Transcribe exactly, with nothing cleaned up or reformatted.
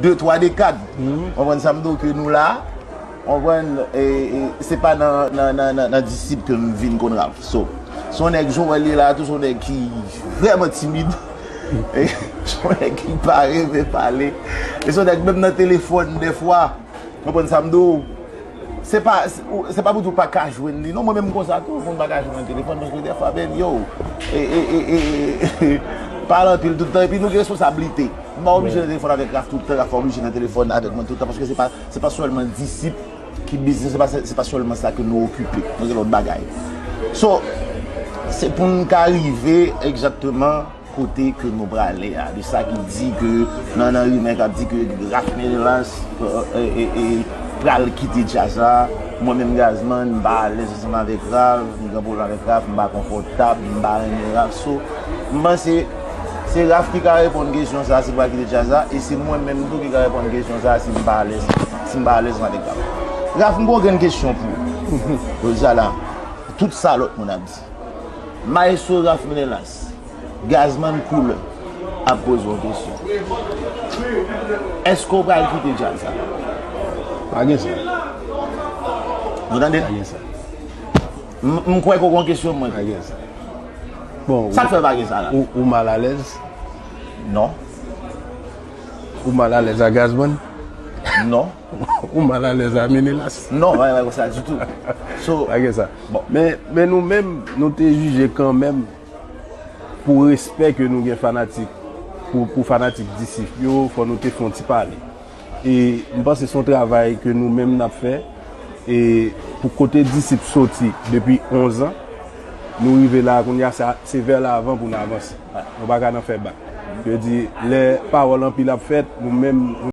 de twa dekad. Ou konprann sa m di w, ke nou la, ou konprann, e, e, se pa nan, nan, nan, nan, nan disip ke m vin konn Ralph. So, se yon nèg jowèl li la tou, se yon nèg ki vrèman timid. E, se yon nèg ki pa renmen pale. E se yon nèg menm nan telefòn, dèfwa, ou konprann sa m di w, se pa, se, se pa pou di w pa ka jwenn li. Non, mwen menm konsa tou, moun pa ka jwenn nan telefòn, paske dèfwa, ben, yo, e, e, e, e, e, pale anpil tout tan, epi nou gen responsablite. M pa oblije nan telefòn avèk Raf tout tan, Raf pa oblije nan telefòn avèk mwen tout tan, paske se pa, se pa sèlman disip ki biznis, se pa, se pa sèlman sa ke nou okipe. Nou gen lòt bagay. So, se pou n ka rive egzakteman kote ke nou prale a, de sa ki di ke, nan, nan rimè k ap di ke Raf Menelas, e, e, e, pral kite djaz la. Mwen menm Gazman, m pa alèz ansanm avèk Raf, m gen pwoblèm avèk Raf, m pa konfòtab, m pa renmen Raf. So, m panse se Raf ki ka reponn kesyon sa a, si l pral kite djaz la, e se mwen menm tou ki ka reponn kesyon sa a, si m pa alèz, si m pa alèz ansanm avèk Raf. Raf, m gen yon grenn kesyon pou ou. Jodi a la, tout sa lòt moun ap di. Maestro Raf Menelas, Gazman Couleur ap poze w kesyon. Èske w pral kite djaz la? Pa gen sa. Nou tande? Pa gen sa. M, m kwè ke w gen kesyon mwen. Pa gen sa. Bon, sa k fè pa gen sa la? Ou, ou mal alèz? Non. Ou mal alèz a Gazman? Non. Ou mal alèz a Menelas? Non, pa, pa konsa ditou. So, pa gen sa. Bon. Men, men nou menm, nou te jije kanmenm, pou respè ke nou gen fanatik, pou, pou fanatik Disip yo, fò nou te fè yon ti pale. E m panse se yon travay ke nou menm n ap fè. E pou kote Disip soti depi onz an, nou rive la kounye a, se, se vè lavan pou n avanse. Nou pa ka nan fè bak. Yo di, lè pawòl anpil ap fèt, nou menm,